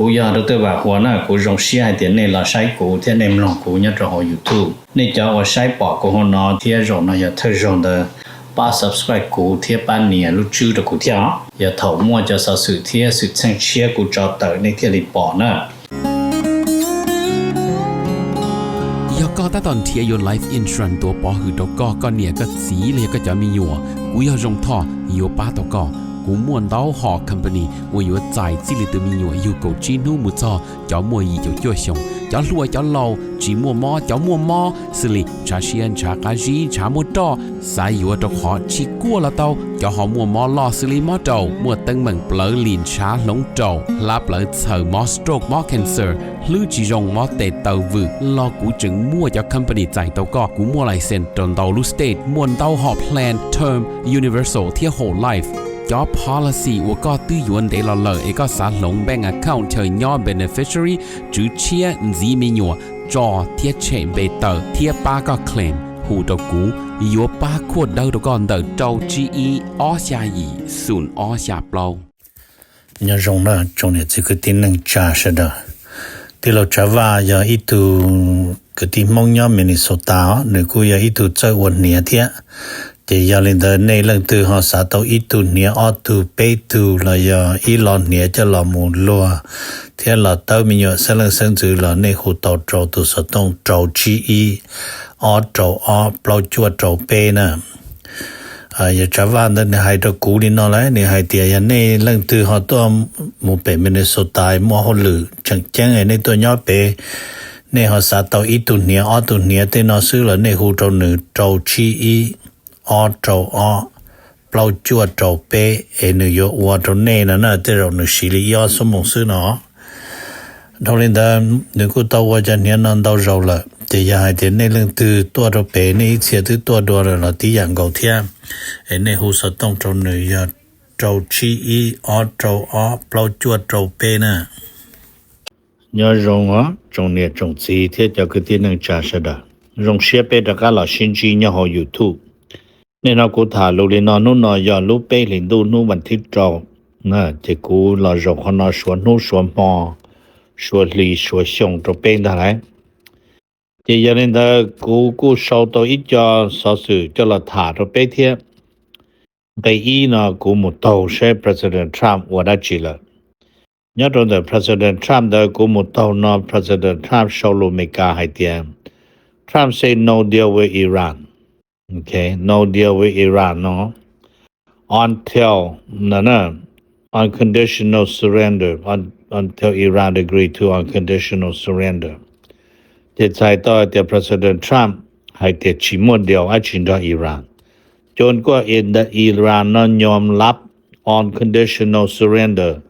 Kuv yog Dr. Vam Huas na, kuv zoo siab hais tias nej los saib kuv thiab nej mloog kuv nyob rau hauv YouTube. Nej cov uas saib pom kuv hauv no thiab zaum no yog thawj zaug ntawd, pab subscribe kuv thiab pab nias lub tswb rau kuv thiab os. Yog thaum muaj cov xov xwm thiab xwm txheej tshiab kuv tso tawm nej thiaj li pom na. Yog koj tab tom nrhiav yuav life insurance tuav pov hwm rau koj, koj niam koj txiv los yog koj cov me nyuam, kuv yog Zoo Thoj yuav pab tau koj. Kuv muaj ntau hom company uas yuav txais txij li tus me nyuam yug kaum tsib hnub mus txog cov muaj yim caum cuaj xyoos, cov hluas cov laus, tsis muaj mob cov muaj mob, xws li ntshav siab ntshav qab zib ntshav muaj roj, xav yuav rau qhov tsis kuaj los tau, cov ho muaj mob loj xws li mob raum, muaj teeb meem plawv lim ntshav hloov raum, hlab plawv txhaws, mob stroke mob cancer, hlwb tsis zoo mob tes taw vwm los kuv tseem muaj cov company txais tau koj. Kuv muaj license rau ntau lub state, muaj ntau hom plan term, universal thiab whole life. Cov policy uas koj twb yuav ntev los lawm es koj xav hloov bank account chaw nyob beneficiary, tswv tshiab, ntxiv me nyuam, tso thiab tshem npe tawm thiab pab koj claim, hu rau kuv, yuav pab khuaj dawb rau koj ntawm rau tsib ib ob xya yim xoom ob xya plaub. Nyob zoo na tsoom niam txiv kwv tij neej tsa sawv daws. Tij laug Tsav Vaj yog ib tug kwv tij Hmoob nyob Minnesota os, nws kuj yog ib tug txawj ua hniav thiab. Ces yog li ntawd nej leej twg ho xav tau ib tug hniav ob tug peb tug los yog ib lo hniav coj los mus luag thiab los tawb me nyuam xeeb leej xeeb ntxwv los nej hu tau rau tus xov tooj rau tsib ib ob rau ob plaub cuaj rau peb na. Yog Tsav Vaj ntawd nws hais rau kuv li no lawm, nws hais tias yog nej leej twg ho tuaj mus pem Minnesota muaj hauj lwm tseem ceeb nej tuaj nyob pem, nej ho xav tau ib tug hniav ob tug hniav tej no xwb los nej hu rau nws rau tsib ib ob rau ob plaub cuaj rau peb es nws yuav ua rau nej no na, tej zaum nws siv li ib ob xuab moos xwb no. Dhau li ntawd nws kuj tau ua cov hniav no ntau zaus lawm, ces yog hais tias nej leej twg tuaj rau pem nej ib txhia twb tuaj dua lawm los tib yam nkaus thiab, es nej hu xov tooj rau nws yog rau tsib ib ob rau ob plaub cuaj rau peb na. Nyob zoo os tsoom niam tsoom txiv thiab cov kwv tij neej tsa sawv daws. Zoo siab peb rov qab los sib ntsib nyob hauv YouTube. Nim no kuv tham lus li no, hnub no yog lub peb hlis ntuj hnub vas thib rau, ces kuv los zaum qhov no suav hnub suav hmo, suav hli suav xyoo rau peb ntag lauj. Ces yog li ntawd kuv kuj sau tau ib co xov xwm coj los tham rau peb thiab. Nqe ib no kuv mus taug saib President Trump ua dab tsi lawm. Nyob rau ntawm President Trump ntawd kuv mus taug no President Trump sau lus Amelikas hais tias, Trump say no deal with Iran. Okay, no deal with Iran no until, no, no, unconditional surrender, un- until Iran agree to unconditional surrender. Ces txhais tau hais tias President Trump hais tias tsis muaj deal dab tsi nrog Iran. Cov kuj Iran no nyom lab unconditional surrender,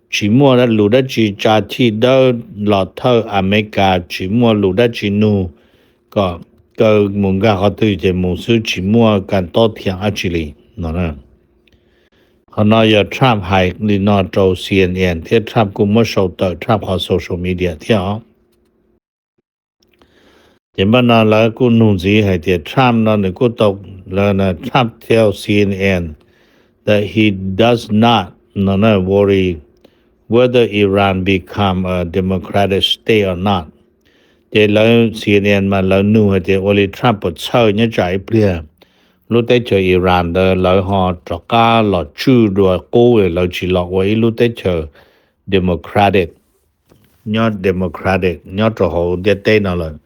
tsis muaj lus dab tsi tsa chij dawb los thawj Amelikas, tsis muaj lus dab tsi nug kom kaw mus nkag qhov twg ces mus xwb, tsis muaj kas tob thiam dab tsi li no. Qhov no yog Trump hais li no rau C N N thiab Trump kuj muab sau tawm Trump qhov social media thiab os. Ces npaj no lawv kuj nug ntxiv hais tias Trump no nws kuj tau, lawv Trump tell C N N that he does not, no, no, worry whether Iran become a democratic state or not. Ces lawv C N N mas lawv nug hais tias ua li Trump puas txhawj nyob tsam ib pliag lub teb chaws Iran ntawd lawv ho rov qab los tswj dua qub lawv tsis los ua ib lub teb chaws democratic, nyob democratic nyob rau hauv ntiaj teb no lawm.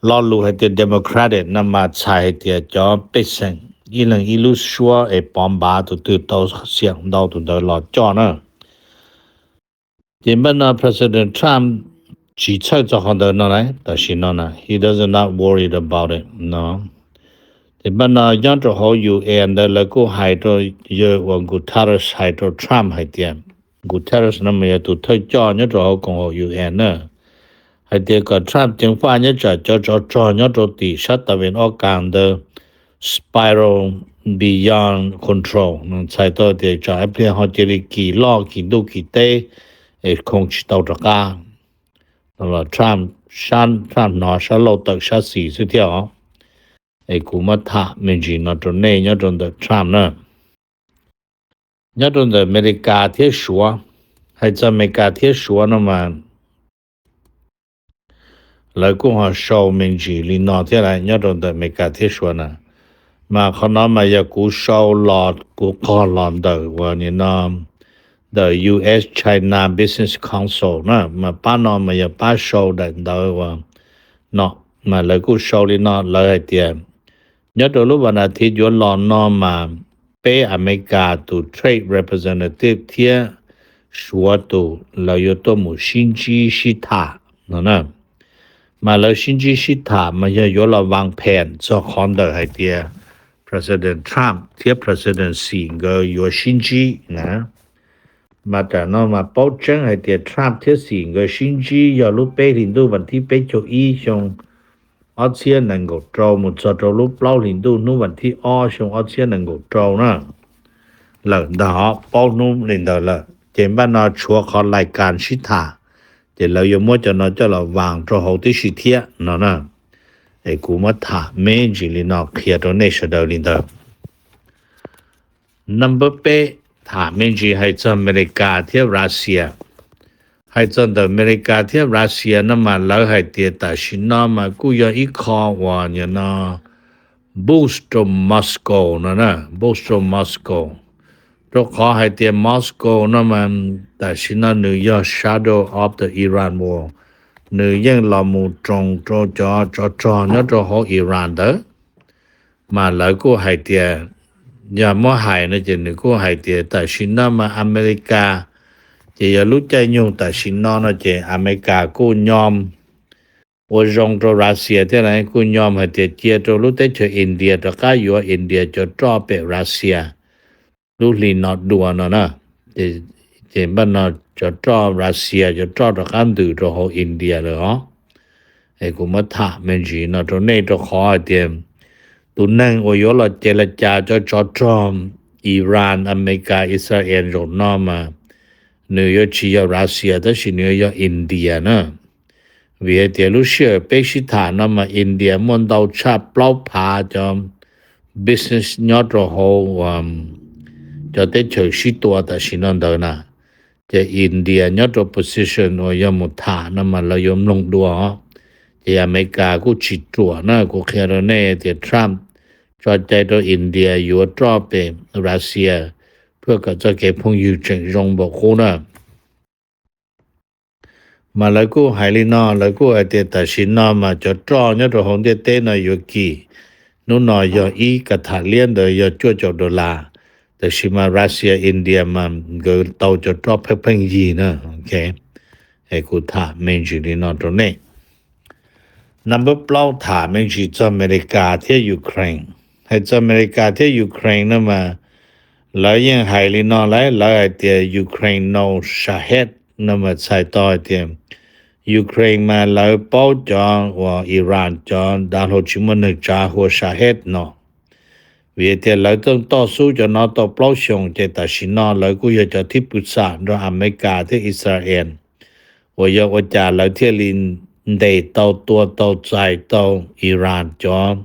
Lo lus hais tias democratic no mas txhais hais tias cov pej xeem ib leeg ib lub suab es pov npav tus twg tau xiam ntau tus ntawd los coj na. Ces npaj no President Trump tsis txhawj txog qhov ntawd no lawm, tam sim no na he does not worried about it no. Ces npaj no nyob rau hauv U N ntawd lawv kuj hais rau yawg uas Guterres hais rau Trump hais tias, Guterres no mas yog tus thawj coj nyob rau hauv koom haum U N na, hais tias kom Trump ceev faj nyob tsam cov tsov rog nyob rau tim sab tas ves ob kas ntawd spiral beyond control, txhais tau tias tsam ib pliag ho cia li kis loj kis ntuj kis teb es khoo tsis tau rov qab. Los Trump, sab Trump hnov sab laug tawm sab xis xwb thiab os. Es kuv muab tham me ntsis no rau nej nyob rau ntawm Trump na. Nyob rau ntawm Amelikas thiab Suav, Hais txog Amelikas thiab Suav no mas lawv kuj ho sau me ntsis li no thiab lawm nyob rau ntawm Amelikas thiab Suav na. Mas qhov no mas yog kuv sau los kuv qog los ntawm uas nim no ntawm U S China Business Council na, mas pab no mas yog pab sau daim ntawv uas no, mas lawv kuj sau li no, lawv hais tias nyob rau lub vas nas thiv yuav los no mas peb Amelikas tus trade representative thiab Suav tus lawv yuav tuaj mus sib ntsib sib tham no na. Mas lawv sib ntsib sib tham mas yog yuav los vas phees txog qhov ntawm hais tias President Trump thiab President Xi nkawd yuav sib ntsib na. Mas tam no mas paub tseeb hais tias Trump thiab Xi nkawd sib ntsib yog lub peb hlis ntuj vas thib peb caug ib xyoo ob txhiab nees nkaum rau mus txog rau lub plaub hlis ntuj hnub vas thib ob xyoo ob txhiab nees nkaum rau na. Lawm ntag, paub hnub li ntawd lawm ces npaj no tshuav qhov lais kas sib tham, ces lawv yuav muab cov no coj los vas rau hauv tib si thiab no na. Es kuv muab tham me ntsis li no qhia rau nej sawv daws li ntawd. Number peb, tham me ntsis hais txog Amelikas thiab Russia. Hais txog ntawm Amelikas thiab Russia no mas lawv hais tias tam sim no mas kuj yog ib qho uas nim no boost rau Moscow no na, boost rau Moscow. Rau qhov hais tias Moscow no mas tam sim no nws yog shadow of the Iran wall, nws yeej los mus roos rau cov tsov rog nyob rau hauv Iran ntawd. Mas lawv kuj hais tias, yog muab hais no ces nws kuj hais tias tam sim no mas Amelikas, ces yog lub caij nyoog tam sim no no ces Amelikas kuj nyom ua zoo rau Russia thiab lawv kuj nyom hais tias cia rau lub teb chaws India rov qab yuav India cov roj pem Russia lub hli no dua no na. Ces npaj no cov roj Russia cov roj rov qab ntws rau hauv India lawm os. Es kuv muab tham me ntsis no rau nej rau qhov hais tias tus neeg uas yuav los ces la cas cov tsov rog Iran, Amelikas, Israel zaum no mas nws yuav tsis yog Russia tab sis nws yuav yog India na. Vim hais tias lub sij hawm peb sib tham no mas India muaj ntau tshaj plaub phav cov business nyob rau hauv cov teb chaws sib tua tam sim no ntawd na. Ces India nyob rau position uas yog mus tham no mas lawv yuav mloog dua os. Ces Amelikas kuj tsis ruam na, kuv qhia rau nej tias Trump tso cai rau India yuav roj pem Russia, phuaj kom txoj kev phooj ywg tseem zoo npaum qub na. Mas lawv kuj hais li no, lawv kuj hais tias tam sim no mas cov roj nyob rau hauv ntiaj teb no yuav kim, hnub no yog ib ka tham liab ntawd yog cuaj caum dollar, tab sis mas Russia, India mas nkawd tau cov roj pheej pheej yig na. Es kuv tham me ntsis li no rau nej. Number plaub, tham me ntsis txog Amelikas thiab Ukraine. Hais txog Amelikas thiab Ukraine no mas lawv yeej hais li no lawm, lawv hais tias Ukraine no Shahed no mas txhais tau hais tias Ukraine mas lawv paub cov uas Iran cov dav hlau tsis muaj neeg tsav hu ua Shahed no. Vim tias lawv txeej toj xub cov no tau plaub xyoos ces tam sim no lawv kuj yog cov thib pwm xam nrog Amelikas thiab Israel, uas yog ua cas lawv thiaj li ntes tau tua tau txais tau Iran cov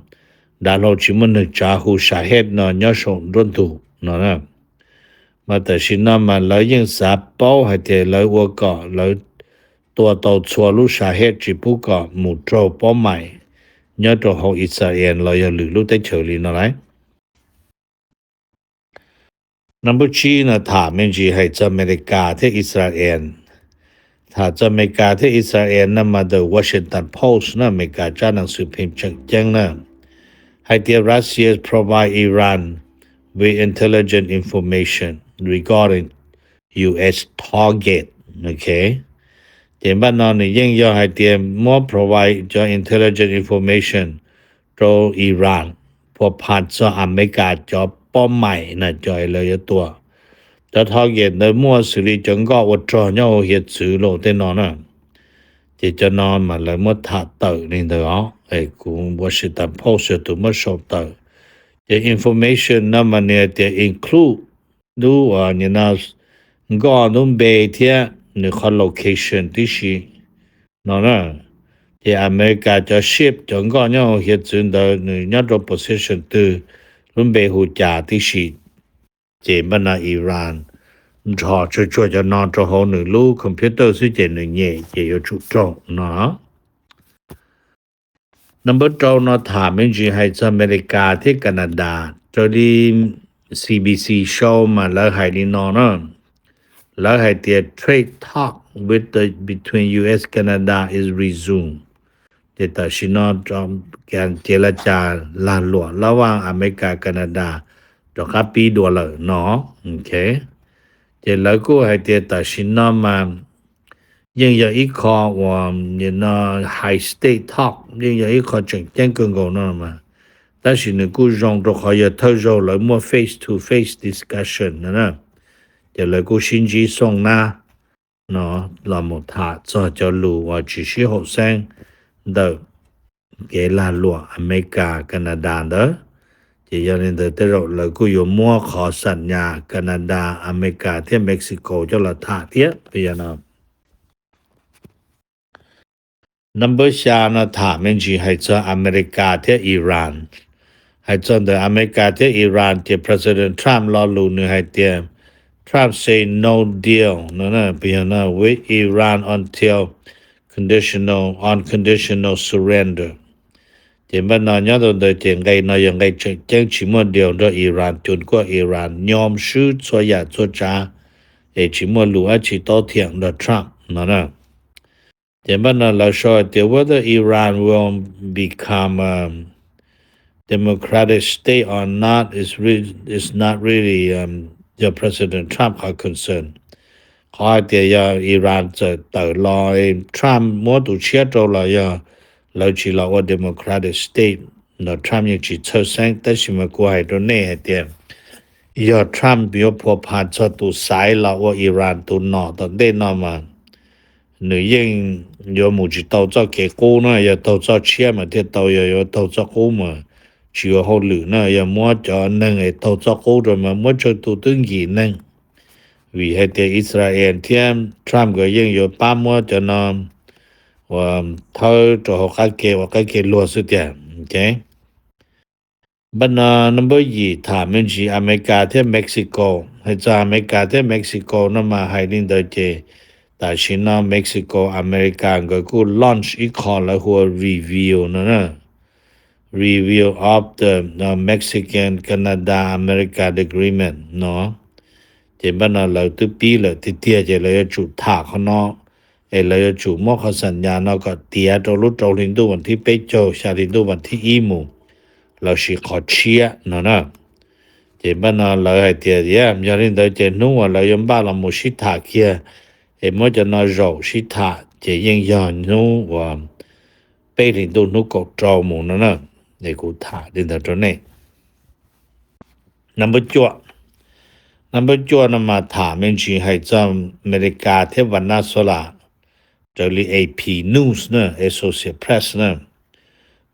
dav hlau tsis muaj neeg tsav hu Shahed no nyob saum nruab ntug no. Mas tam sim no mas lawv yeej xav paub hais tias lawv ua kom lawv tua tau txhua lub Shahed tsis pub kom mus raug pob maim nyob rau hauv Israel los yog lwm lub teb chaws li no lawm. Number tsib no tham me ntsis hais txog Amelikas thiab Israel. Tham txog Amelikas thiab Israel no mas The Washington Post na, Amelikas tsab neeg xwm pheem tseem ceeb na, hais tias Russia provide Iran with intelligence information regarding U S target. Ok, ces npaj no nws yeej yog hais tias muab provide cov intelligence information rau Iran, phua phas txog Amelikas cov pob maim na, cov lawv yuav tua. Cov target ntawd muaj xws li cov nkoj ua rog nyob hauv hiav txwv los tej no na. Ces cov no mas lawv muab tham tawm li ntawd os, kuv Washington Post yog tus muab sau tawm. Ces information no mas nws hais tias include lub, nim no, nkoj lub npe thiab nws qhov location tib si no na. Ces Amelikas cov ship cov nkoj nyob hauv hiav txwv ntawd nws nyob rau position twg, lub npe hu cas tib si. Ces npaj no Iran nrho tsuag tsuag cov no rau hauv nws lub computer xwb ces nws nyem ces yuav tsum raug no. Number rau no tham me ntsis hais txog Amelikas thiab Canada. Raws li C B C show mas lawv hais li no na. Lawv hais tias trade talk with the, between U S Canada is resume. Ces tam sim no ces la cas lag luam lab vaj Amelikas Canada rov qab pib dua lawm no. Ces lawv kuj hais tias tam sim no mas yeej yog ib qho uas high stake talk, yeej yog ib qho tseem ceeb kawg nkaus no mas, tab sis nws kuj zoo rau qhov yog thawj zaug lawv muaj face to face discussion no na. Ces lawv kuj sib ntsib xooj nab no los mus tham txog cov lus uas tsis sib haum xeeb ntawm kev lag luam Amelikas Canada ntawd. Ces yog li ntawd tej zaum lawv kuj yuav muab qhov xam nyas Canada, Amelikas thiab Mexico coj los tham thiab. Yog no, number xya no tham me ntsis hais txog Amelikas thiab Iran. Hais txog ntawm Amelikas thiab Iran ces President Trump lo lus nws hais tias, Trump say no deal no, no, with Iran until conditional, unconditional surrender. Ces npaj no nyob rau ntawd ces nqe no yog nqe tseem ceeb, tsis muaj deal nrog Iran, cuam kuaj Iran nyob swb txhua yam txhua tsav, es tsis muaj lus dab tsi tob thiam nrog Trump no na. Ces npaj no lawv sau hais tias whether Iran will become a democratic state or not is re-, is not really, um, yog President Trump qhov concern. Qhov hais tias yog Iran txawm tawm los, Trump muab tus tshiab rau los yog lawv tsis los ua democratic state no Trump yeej tsis txhawj xeeb, tab sis mas kuv hais rau nej hais tias yog Trump yuav phua pha txog tus xaiv los ua Iran tus nom tom ntej no mas nws yeej yuav mus tsis tau txoj kev qub na, yog taug txoj tshiab mas thiaj tau, yog yuav taug txoj qub mas tsis ua hauj lwm na, yog muab cov neeg es taug txoj qub rau mas muab tsawg tus twb nkim neeg. Vim hais tias Israel thiab Trump nkawd yeej yuav pab muab cov no uas thawb rau hauv qab ke ua qab ke luag xwb tiag. Npaj no number yim tham me ntsis Amelikas thiab Mexico. Hais txog Amelikas thiab Mexico no mas hais li ntawd ces tam sim no Mexico Amelikas nkawd kuj launch ib qho lawv hu ua review no na. Review of the, uh, Mexican Canada America Agreement no. Ces npaj no lawv twb pib lawm tiag tiag ces lawv yuav tsum tham qhov no, es lawv yuav tsum muab qhov xam nyas no kom tiav rau lub rau hli ntuj vas thib peb caug xya hli ntuj vas thib ib mus, los sis qhov tshiab no na. Ces npaj no lawv hais tias yog li ntawd ces hnub uas lawv yuav npaj los mus sib tham kiag, es muab cov no zaum sib tham ces yeej yog hnub uas peb hli ntuj hnub kaum rau mus no na. Es kuv tham li ntawd rau nej. Number cuaj, number cuaj no mas tham me ntsis hais txog Amelikas thiab Venezuela, raws li A P News na, Associated Press na.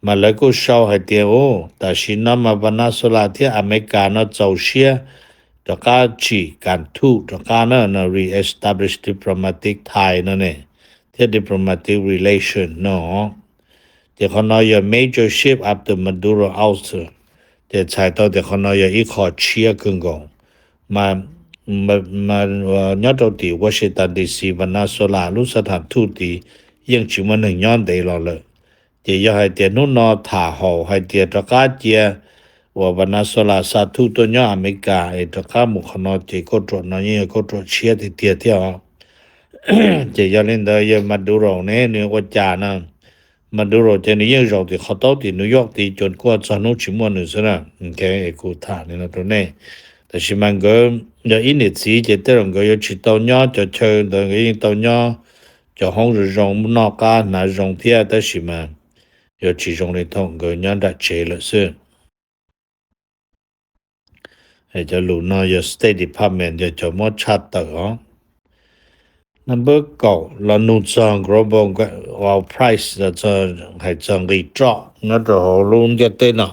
Mas lawv kuj sau hais tias, u, tam sim no mas Venezuela thiab Amelikas no txaus siab rov qab tsim kam thuj rov qab na, no re-establish diplomatic tie no ne, thiab diplomatic relation no. Ces qhov no yog major shift after Maduro ouster, ces txhais tau tias qhov no yog ib qho tshiab kawg nkaus. Mas, mas nyob rau tim Washington D C, Venezuela lub xab tham thuj tid yeej tsis muaj neeg nyob ntev los lawm. Ces yog hais tias hnub no tham haum hais tias rov qab cia uas Venezuela xa thuj tuaj nyob Amelikas es rov qab mus qhov no ces kauj ruam no yeej yog kauj ruam tshiab tiag tiag thiab os. Ces yog li ntawd yog Maduro ne nws ua cas na? Maduro ces nws yeej zaum tim qhov taub tim New York tid cuag kuaj txog hnub tsis muaj nws xwb na. Es kuv tham li no rau nej. Tab sis mas nkawd yog ib niam txiv ces tej zaum nkawd yuav tsis tau nyob cov chaw ntawd, nkawd yeej tau nyob cov hoob zoo zoo noj qab hnav zoo thiab, tab sis mas yuav tsis zoo li thaum nkawd nyob nram tsev lawm xwb. Cov lus no yog State Department yog cov muab tshaj tawm os. Number kaum los nug txog global oil price, hais txog nqi roj nyob rau hauv lub ntiaj teb no.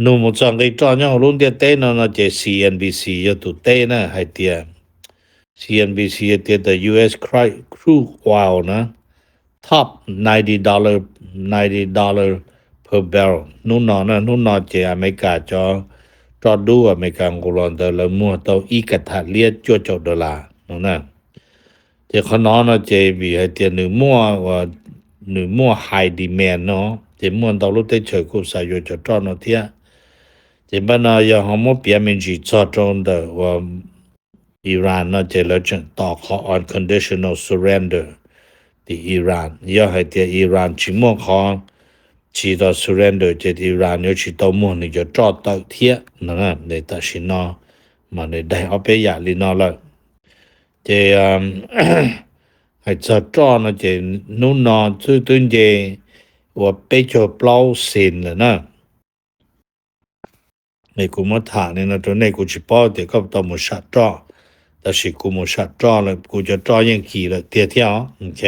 Nug mus txog nqi roj nyob hauv lub ntiaj teb no no ces C N B C yog tus teb na hais tias, C N B C hais tias the U S crude, crude oil na, top ninety dollar, ninety dollar per barrel. Hnub no na, hnub no ces Amelikas cov roj dub uas Amelikas nqus los ntawd lawv muag tau ib ka tham liab cuaj caum dollar no na. Ces qhov no no ces vim hais tias nws muaj, nws muaj high demand no, ces muaj ntau lub teb chaws kuj xav yuav cov roj no thiab. Ces npaj no yog ho muab piav me ntsis txog rau ntawm uas Iran no ces lawv tseem tos qhov unconditional surrender tim Iran. Yog hais tias Iran tsis muaj qhov tsis tau surrender ces Iran yuav tsis tau muag nws cov roj tawm thiab no. Tam sim no mas nws daig ob peb yam li no lawm. Ces hais txog roj no ces hnub no xwb twb nce ua peb caug plaub xees lawm na. Es kuv muab tham li no rau nej, kuv tsis paub tias koj tau mus sam roj, tab sis kuv mus sam roj lawm, kuv cov roj yeej kim lawm tiag thiab os. Ok.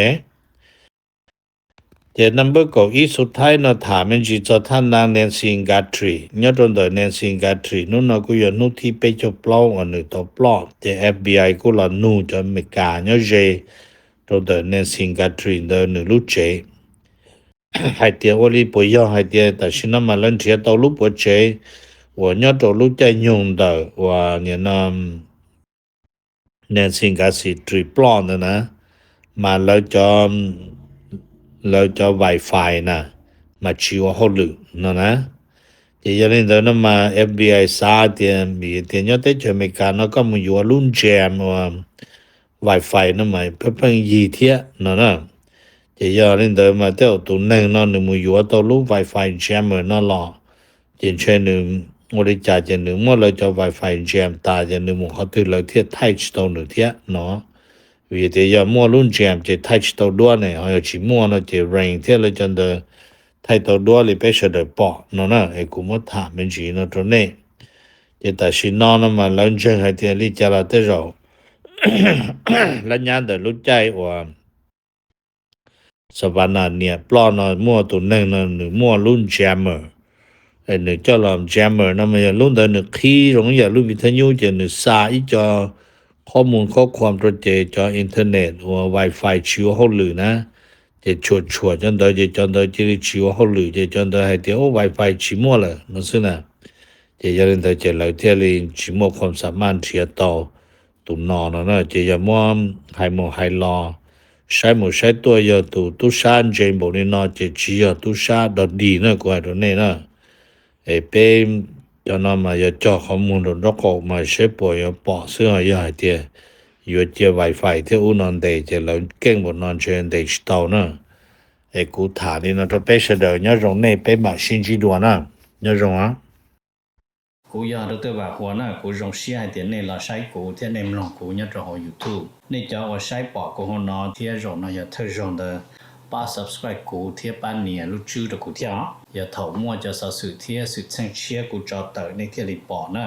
Ces number kaum ib xu thaib no tham me ntsis txog thaj nab Nancy Guthrie. Nyob rau ntawm Nancy Guthrie hnub no kuj yog hnub thib peb caug plaub uas nws tau ploj, ces F B I kuj los nug cov Amelikas nyob ze rau ntawm Nancy Guthrie ntawd nws lub tsev hais tias ua li puas yog hais tias tam sim no mas lawv nrhiav tau lub puav tsev uas nyob rau lub caij nyoog ntawm uas nim no Nancy Guthrie ploj ntawd na, mas lawv cov, lawv cov wifi na mas tsis ua hauj lwm no na. Ces yog li ntawd no mas F B I xav tias vim tias nyob teb chaws Amelikas no koj mus yuav lub jam uas wifi no mas pheej pheej yig thiab no na. Ces yog li ntawd mas tej zaum tus neeg no nws mus yuav tau lub wifi jammer no los, ces ntshe nws ua li cas ces nws muab lawv cov wifi jam tas ces nws mus qhov twg lawv thiaj thaij tsis tau nws thiab no. Vim tias yog muaj lub jam ces thaij tsis tau duab ne, ho yog tsis muaj no ces Ring thiab lawv cov ntawd thaij tau duab li peb sawv daws pom no na. Es kuv muab tham me ntsis no rau nej. Ces tam sim no no mas lawv ntseeg hais tias li cas los tej zaum lab nyab ntawm lub caij uas Savannah niam ploj no muaj tus neeg no nws muaj lub jammer. Nws coj los jammer no mas yog lub ntawd nws qhib zoo ib yam lub viv thaj nyub ces nws xa ib co qhob mus qhob khuam rau ces cov internet uas wifi tsis ua hauj lwm na, ces tshuam tshuam cov ntawd ces cov ntawd cia li tsis ua hauj lwm ces cov ntawd hais tias ub wifi tsis muaj lawm no xwb na. Ces yog li ntawd ces lawv thiaj li tsis muaj qhuam xa maj nrhiav tau tus no no na. Ces yog muab hais mus hais los, saib mus saib tuaj yog tus tub sab ntse npaum li no ces tsis yog tub sab dog dig na kuv hais rau nej na. Es peb cov no mas yog cog qhov muag rau nraub qaum mas saib puas yuav pom xwb, yog hais tias yuav cia wifi thiab ub no ntes ces lawv keej npaum no ntshe ntes tsis tau na. Es kuv tham li no rau peb sawv daws, nyob zoo nej, peb mam sib ntsib dua na. Nyob zoo. Kuv yog Dr. Vam Huas na, kuv zoo siab hais tias nej los saib kuv thiab nej mloog kuv nyob rau hauv YouTube. Nej cov uas saib pom kuv hauv no thiab zaum no yog thawj zaug ntawd, pab subscribe kuv thiab pab nias lub tswb rau kuv thiab os. Yog thaum muaj cov xov xwm thiab xwm txheej tshiab kuv tso tawm nej thiaj li pom na.